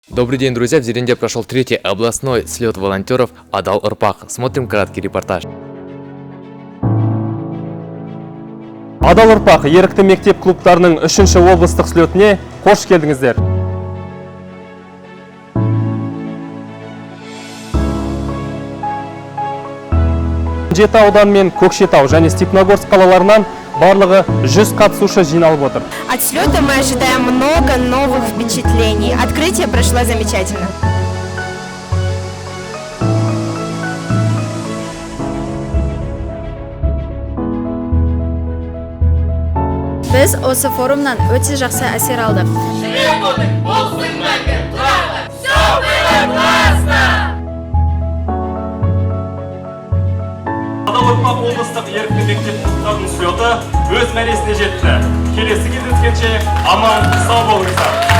Добрый день, друзья! В Зеренде прошел третий областной слет волонтеров «Адал Урпак». Смотрим краткий репортаж. «Адал ұрпақ» ерікті мектеп клубтарының үшінші облыстық слетіне қош келдіңіздер. Жеті аудан мен Көкшетау және Степногорск қалаларынан барлығы 100 қатысушы жиналып отыр. От слета мы ожидаем много новых впечатлений. Открытие прошло замечательно. Біз осы форумнан өте жақсы әсер алдық. Болсын мәңгі тұрағы! Все было классно! «Адал ұрпақ» облыстық ерікті мектеп клубтарының слеті өз мәресіне жетті. Келесі кездескенше аман сау болыңыздар.